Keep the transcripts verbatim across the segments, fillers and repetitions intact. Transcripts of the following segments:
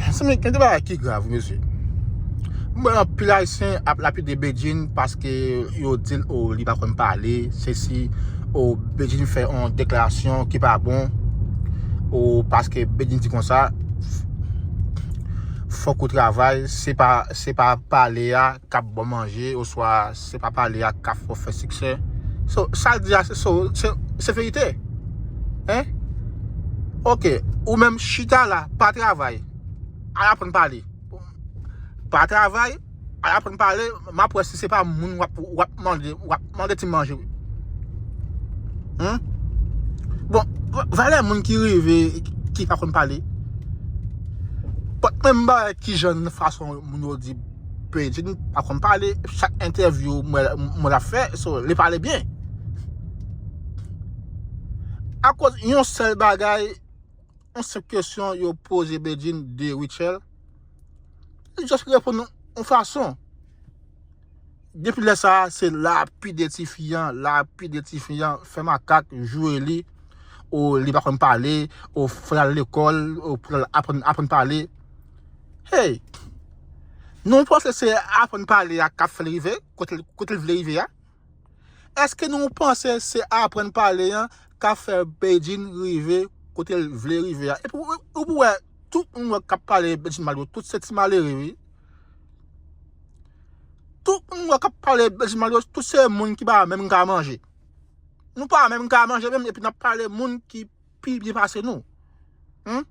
Mezanmi, gen de bagay ki grav, mesye. M wè anpil Ayisyen ap lapide Bedjine paske yo di l, o, li pa konn pale, sesi, o, Bedjine fè yon deklarasyon ki pa bon, o, paske Bedjine di konsa, fòk ou travay, se pa, se pa pale a k ap ba w manje, oswa se pa pale a k ap fè w fè siksè. So, sa l di a, se, so, se, se verite. Hein? Ok, ou menm chita la, pa travay, al aprann pale. Pa travay, al aprann pale, m ap wè si se pa moun w ap, w ap mande, w ap mande ti manje. Hein? Bon, va-, valè moun ki rive, ki pa konn pale. But mwen m pa wè kijan fason moun yo di Bedjine pa konn pale, chak entèvyou mwen, mwen l ap fè, so, li pale byen. Akoz yon sèl bagay, yon senp kesyon yo poze Bedjine de Rutshelle, li just reponn yon fason. Depi lè sa a, se lapide tifi an, lapide tifi an, fè makak, joure li, o li pa konn pale, o fè l al lekòl, o pou l al aprann, aprann pale. Hey! Nou panse se aprann pale a k ap fè l rive kote l, kote l vle rive a? Èske nou panse se aprann pale an k ap fè Bedjine rive kote l vle rive a? Epi ou, ou pou wè, tout moun wè k ap pale Bedjine mal yo, tout se ti malere, wi. Tout moun wè k ap pale Bedjine mal yo, tout se moun ki pa menm ka manje. Nou pa menm ka manje menm, epi n ap pale moun ki pi byen pase nou. Hmm?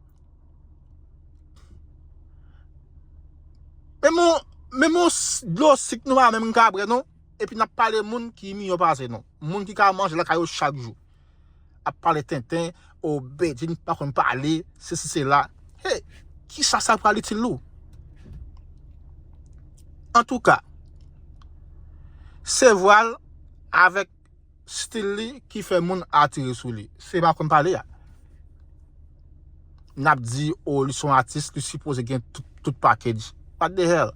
Menm yon, menm yon s-, dlo sik nou pa menm ka bwè non, epi n ap pale moun ki miyò pase nou. Moun ki ka manje lakay yo chak jou. Ap pale tenten, o Bedjine pa konn pale, sesi sela. Hey, kisa sa pral itil ou? Antouka, se vwa l avèk stil li ki fè moun atire sou li. Se pa konn pale a. N ap di, o, li se yon atis, li sipoze gen tout, tout package. What the hell?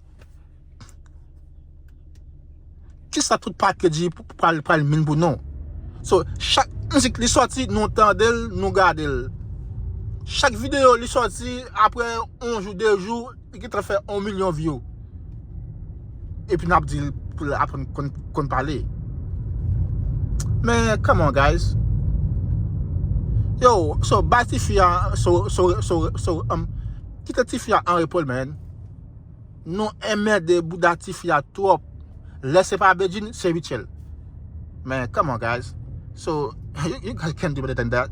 Kisa tout package pral, pral mean pou nou? So, chak mizik li sòti, nou tande l, nou gade l. Chak videyo li sòti, apre yon jou, de jou, li gentan fè yon milyon view. Epi n ap di l pou l aprann konn, konn pale. Men, come on, guys. Yo, so, bay tifi a, so, so, so, so, um, kite tifi a an repo l, man. Nou enmède bouda tifi a twòp. Lè se pa Bedjine, se Rutshelle. Men, come on, guys. So, you, you guys can do better than that.